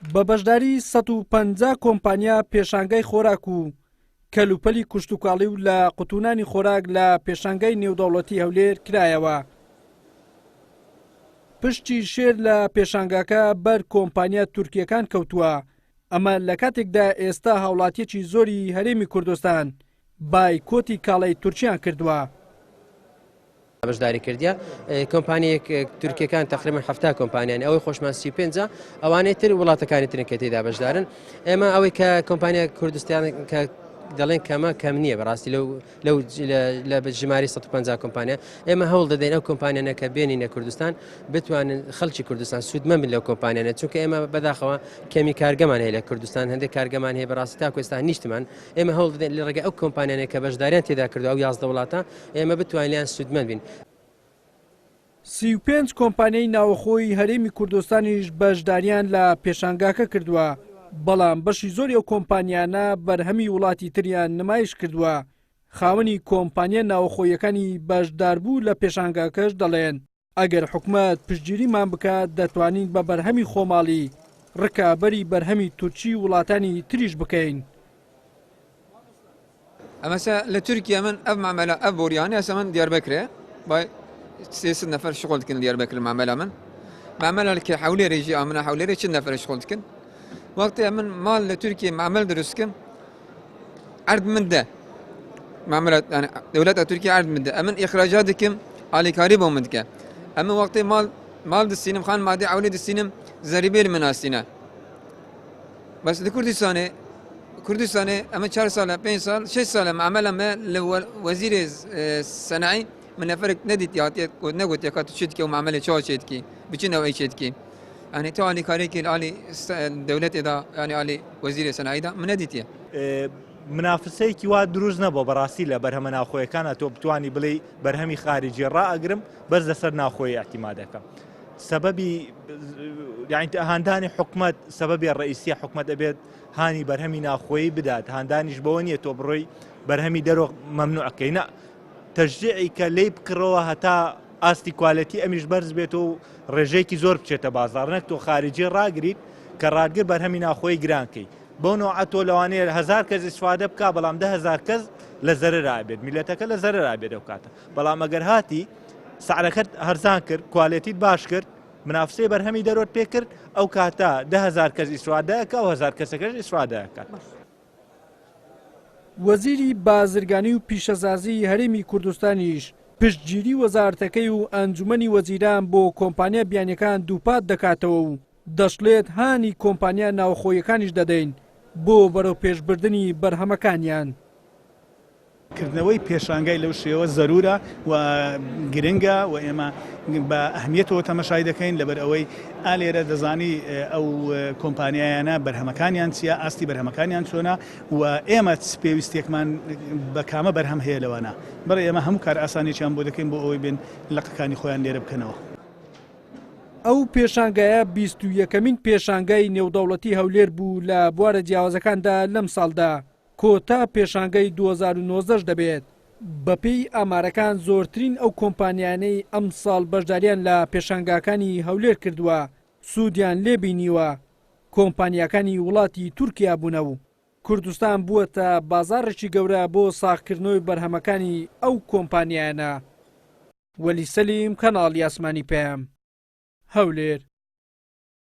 بە بەشداری 150 کۆمپانیا پێشانگای خۆراک و کەلوپەلی کوشتتوکاڵی و لە قوتونانی خۆراک لە پێشانگای نێودەوڵەتی هەولێر کرایەوە. پشتی شێر لە پێشانگاکە بەر کۆمپانیا تورکیەکان کەوتووە، ئەمە لە کاتێکدا ئێستا هاوڵاتیەکی زۆری هەرێمی کوردستان بایکۆتی کاڵای تورکیان کردووە. بەشداری کردیە کۆمپانیەک تورکیەکان تقریبا 70 کۆمپانیان ئەوەی خۆشمان 35 ئەوانەی تر وڵاتەکانی ترن کە تێدا بەشدارن ئێمە ئەوەی کە کۆمپانیا کوردستان کە دەڵێن کەمە کەم نییە بەڕاستی لەو لەو لە ژماری 150 کۆمپانیا ئێمە هەوڵ دەدەین ئەو کۆمپانیانە کە بێنینە کوردستان بتوانن خەڵکی کوردستان سوودمەند بن لەو کۆمپانیانە چونکە ئێمە بەداخەوە کەمی کارگەمان هەیە لە کوردستان هەندێک کارگەمان هەیە بەڕاستی تاکو ئێستا نیشتمان ئێمە هەوڵ دەدەین لە ڕێگەی ئەو کۆمپانیانەی کە بەشداریان تێدا کردو ئەو 11 وڵاتە ئێمە بتوانین لێیان سوودمەند بین. 35 کۆمپانیای ناوەخۆی هەرێمی کوردستانیش بەشداریان لە پێشانگاکە کردووە، بەڵام بەشی زۆری ئەو کۆمپانیانە بەرهەمی وڵاتی تریان نمایش کردووە، خاوەنی کۆمپانیا ناوەخۆییەکانی بەشداربوو لە پێشانگاکەش دەڵێن، ئەگەر حکومەت پشتگیریمان بکات دەتوانین بە بەرهەمی خۆماڵی ڕکابەری بەرهەمی تورکی و وڵاتانی تریش بکەین. ئەمەسە لە تورکیا من ئەv معاملە ئەv بۆریانە ئەسە من دیاربەکرێ بای 300 نەفەر شغل دکن دیاربەکر معاملە من معاملە کە حولێرێ ژی ئامنە حولێرێ چ نەفەر شغل دکن وەختێ من ماڵ لە تورکیە معامل دروست کم عرض من ده معاملات يعني دولت تركيا عرض من ده ئەمن إخراجات دکم ئالیکاری بۆ من دکە ئەمن وەختێ ماڵ ماڵ دستینم خان مادی عولێ دستینم زەریبێ من ئاستینە بەس لە کوردستانێ کوردستانێ ئەمە چهار ساڵە پێنج ساڵ شش ساڵە معاملە مە لە وەزیرێ سەنعی من نەفرێک نەدیتی هاتیە نەگوتیە کە تو چی دکە و معاملە چاوە چێ دکەی بچینەوە ئەی چێ دکەی یعنی تو ئالیکارێکی لە ئالی دەولەتێدا یعنی ئالی وەزیرێ سەنعیدا من نەدیتیە. منافسەیەکی وا دروست نەبووە بەڕاستی لە بەرهەمە ناوخۆیەکانە تۆ بتانی بڵێی بەرهەمی خارجی ڕائەگرم بەس لەسەر ناوخۆی ئیعتیمادەکەم سەبەبی یعنی هاندانی حکومت سەبەبی ڕئیسیە حکومت ئەبێت هانی بەرهەمی ناوخۆیی بدات هاندانیش بەوە نییە تۆ بڕۆی بەرهەمی دەرۆ مەمنوعەکەی نە تەشجیعی کە لێی بکڕەوە هەتا ئاستی کوالێتی ئەمیش بەرز بێت و ڕێژەیەکی زۆر بچێتە بازاڕ نەک تۆ خارجی ڕاگریت کە ڕاتگر بەرهەمی ناوخۆی گرانکەی بەو نەوعە تۆ لەوانەیە هەزار کەس ئیسفادە بکا بەڵام 10,000 کەس لە زەرەرا بێت میلەتەکە لە زەرەرا بێت ئەو کاتە بەڵام ئەگەر هاتی سعرەکەت هەرزان کرد کوالێتیت باش کرد منافسەی بەرهەمی دەرۆت پێ کرد ئەو کاتە 10,000 کەس ئیسفادە ئەکا و هەزار کەسەکەش ئیسفادە ئەکات. وەزیری بازرگانی و پیشەسازیی هەرێمی کوردستانیش پشتگیری وەزارەتەکەی و ئەنجومەنی وەزیران بۆ کۆمپانیا بیانیەکان دووپات دەکاتەوە و دەشڵێت هانی کۆمپانیا ناوخۆییەکانیش دەدەین بۆ بەرەوپێشبردنی بەرهەمەکانیان. کردنەوەی پێشانگای لەو شێوە زەرورە و گرنگە و ئێمە بە ئەهمیەتەوە تەمەشای دەکەین لەبەر ئەوەی ئا لێرە دەزانی ئەو کۆمپانیایانە بەرهەمەکانیان چییە ئاستی بەرهەمەکانیان چۆنە و ئێمە چ پێویستێکمان بە کامە بەرهەم هەیە لەوانە بەڵێ ئێمە هەموو کار ئاسانێکیان بۆ دەکەین بۆ ئەوەی بێن لقەکانی خۆیان لێرە بکەنەوە. ئەو پێشانگایە 21یەکەمین پێشانگای نێودەوڵەتی هەولێر بوو لە بوارە جیاوازەکاندا لەمساڵدا. کۆتا پێشانگەی 2019 ش دەبێت، بەپێی ئامارەکان زۆرترین ئەو کۆمپانیانەی ئەمساڵ بەشداریان لە پێشانگاکانی هەولێر کردووە سوودیان لێ بینیوە کۆمپانیاکانی وڵاتی تورکیا بوونە و کوردستان بووەتە بازاڕێکی گەورە بۆ ساغکردنەوەی بەرهەمەکانی ئەو کۆمپانیایانە. وەلی سەلیم، کەناڵی ئاسمانی پەیام، هەولێر.